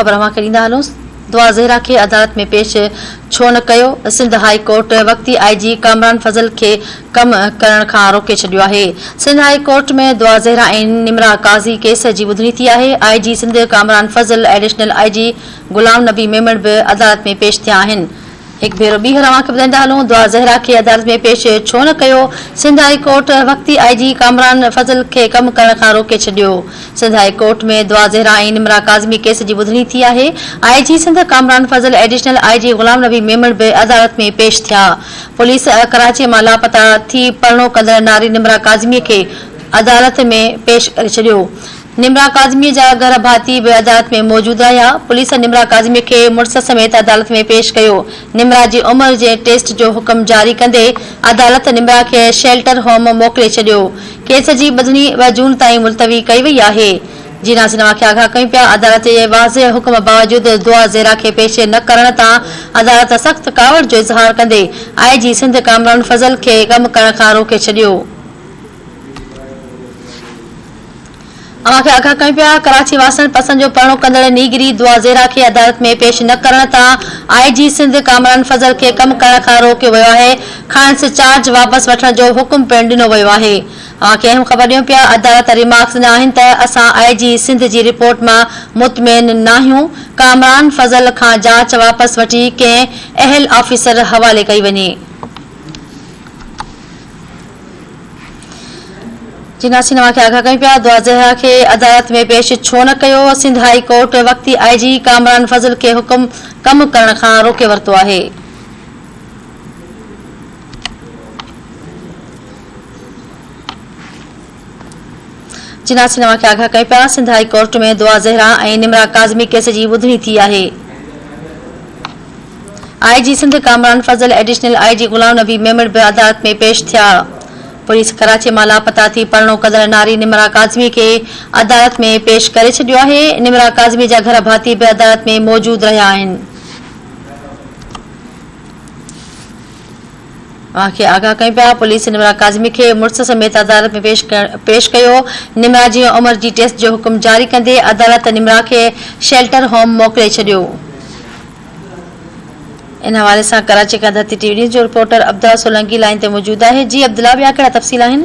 خبر اوهان کي ڏيندا هلون دعا زهرا کي عدالت ۾ پيش ڇو نه ڪيو، سنڌ هائي ڪورٽ وقتي آء جي ڪامران فضل کي ڪم ڪرڻ کان روڪي ڇڏيو آهي. سنڌ هائي ڪورٽ ۾ دعا زهرا ۽ نمرا قاضي ڪيس جي ٻڌڻي ٿي آهي، I G Sindh Kamran Fazal, additional I G Ghulam Nabi Memon به عدالت ۾ پيش ٿيا آهن. هڪ ڀيرو ٻيهر اوهان کي ٻڌائيندا هلون دعا زهرا کي عدالت ۾ پيش ڇو نه ڪيو، سنڌ هائي ڪورٽ وقتي آء جي ڪامران فضل کي ڪم ڪرڻ کان روڪي ڇڏيو. سنڌ هائي ڪورٽ ۾ دعا زهرا ۽ نمرا ڪاظمي ڪيس جي ٻڌڻي ٿي آهي، I G Sindh Kamran Fazal, additional I G Ghulam Nabi Memon به عدالت ۾ پيش ٿيا. پوليس ڪراچي مان لاپتا ٿي پرڻو ڪندڙ ناري نمرا ڪاظمي کي عدالت ۾ پيش ڪري ڇڏيو. نمرا ڪاظميء جا گهر ڀاتي به عدالت ۾ موجود رهيا. پوليس نمرا ڪاظميء کي مڙس سميت عدالت ۾ پيش ڪيو. نمرا جي عمر جي ٽيسٽ جو حڪم جاري ڪندي عدالت نمرا کي شيلٽر هوم موڪلي ڇڏيو. ڪيس جي ٻڌڻي ٻه جون تائين ملتوي ڪئي وئي آهي. جي ناظرين اوهان کي آگاهه ڪيون پيا عدالت جي واضح حڪم باوجود دعا زهرا کي پيش نه ڪرڻ تان عدالت سخت ڪاوڙ جو اظهار ڪندي آء جي سنڌ ڪامران فضل کي ڪم ڪرڻ کان روڪي ڇڏيو. اوهان کي آگاهه ڪيون پيا، ڪراچي واسڻ پسند جو پرڻو ڪندڙ نيگري دعا زهرا کي عدالت ۾ پيش نه ڪرڻ تان آء جي سنڌ ڪامران فضل کي ڪم ڪرڻ کان روڪيو ويو آهي، کانئس چارج واپس وٺڻ جو حڪم پڻ ڏنو ويو آهي. اوهان کي اهم خبر ڏيون پيا، عدالت ريمارڪس ڏنا آهن ته اسان آء جي سنڌ جي رپورٽ مان مطمئن ناهيون، ڪامران فضل کان جاچ واپس وٺي ڪنهن اهل آفيسر حوالي ڪئي وڃي. جي ناصر اوهان کي آگاهه ڪيون پيا دعا زهرا کي عدالت ۾ پيش ڇو نه ڪيو، سنڌ هائي ڪورٽ وقتي آء جي ڪامران فضل کي حڪم ڪم ڪرڻ کان روڪي ورتو آهي. جي ناصر اوهان کي آگاهه ڪيون پيا سنڌ هائي ڪورٽ ۾ دعا زهرا ۽ نمرا ڪاظمي ڪيس جي ٻڌڻي ٿي آهي. I G Sindh Kamran Fazal, additional I G Ghulam Nabi Memon به عدالت ۾ پيش ٿيا. پوليس ڪراچي مان لاپتا ٿي پرڻو ڪندڙ ناري نمرا ڪاظمي کي عدالت ۾ پيش ڪري ڇڏيو آهي. نمرا ڪاظمي جا گهر ڀاتي به عدالت ۾ موجود رهيا آهن. اوهان کي آگاهه ڪيون پيا پوليس نمرا ڪاظمي کي مڙس سميت عدالت ۾ پيش پيش ڪيو. نمرا جي عمر جي ٽيسٽ جو حڪم جاري ڪندي عدالت نمرا کي شيلٽر هوم موڪلي ڇڏيو. ان حوالي سان ڪراچي کان ڌرتي ٽي وي نيوز جو رپورٽر عبدالله سولنگي لائين تي موجود آهي جي عبدالله ٻيا ڪهڙا تفصيل آهن.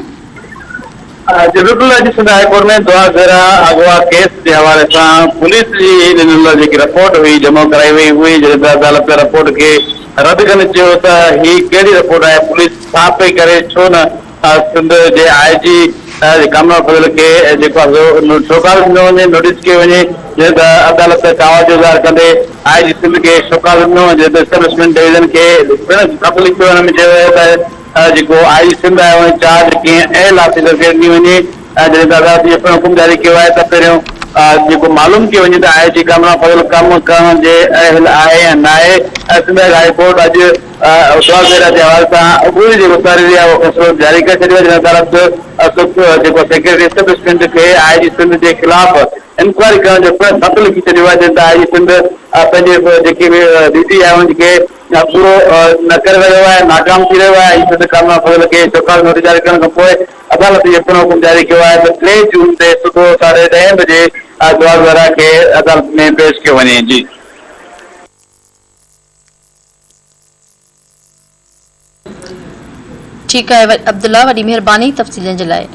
جي بلڪل اڄ سنڌ هاء ڪورٽ ۾ دعا زهرا اغوا ڪيس جي حوالي سان پوليس جي ڏنل جيڪي رپورٽ هئي جمع ڪرائي وئي هئي جڏهن ته عدالت رپورٽ کي رد ڪندي چيو ته هي ڪهڙي رپورٽ آهي پوليس ڇا پئي ڪري ڇو نه سنڌ جي آء جي ڪامران فضل کي جيڪو آهي سو شوڪاز ڏنو وڃي نوٽيس ڪيو وڃي جڏهن ته عدالت ڪاوڙ جو اظهار ڪندي آء جي سنڌ کي شوڪاز ڏنو جڏهن ته اسٽيبلشمينٽ ڊويزن کي پڻ خط لکيو ان ۾ چيو ويو ته جيڪو آء جي سنڌ آهي ان جي چارج ڪنهن اهل آفيسر کي ڏني وڃي جڏهن ته عدالت اهو پڻ حڪم جاري ڪيو آهي ته پهريون جيڪو معلوم ڪيو وڃي ته آء جي ڪامران فضل ڪم ڪرڻ جي اهل آهي يا ناهي سنڌ هاء ڪورٽ اڄ اسلام زيرا جي حوالي سان عبوري جيڪو تحريري آهي اهو فيصلو جاري ڪري ڇڏيو آهي جڏهن عدالت جيڪو سيڪريٽري اسٽيبلشمينٽ کي آء جي سنڌ جي خلاف انڪوائري ڪرڻ جو پڻ خط لکي ڇڏيو آهي جڏهن ته آء جي سنڌ پنهنجي جيڪي به ڊيوٽي آهي ان کي پورو نه ڪري رهيو آهي ناڪام ٿي رهيو آهي آء جي سنڌ ڪامران فضل کي شوڪاز نوٽيس جاري ڪرڻ کان پوء عدالت اهو پڻ حڪم جاري ڪيو آهي ته ٽي جون تي صبح ساڍي ڏهين بجي جواز زهرا کي عدالت ۾ پيش ڪيو وڃي جي. ٺيڪ آهي عبدالله وڏي مهرباني تفصيلن جي لاء.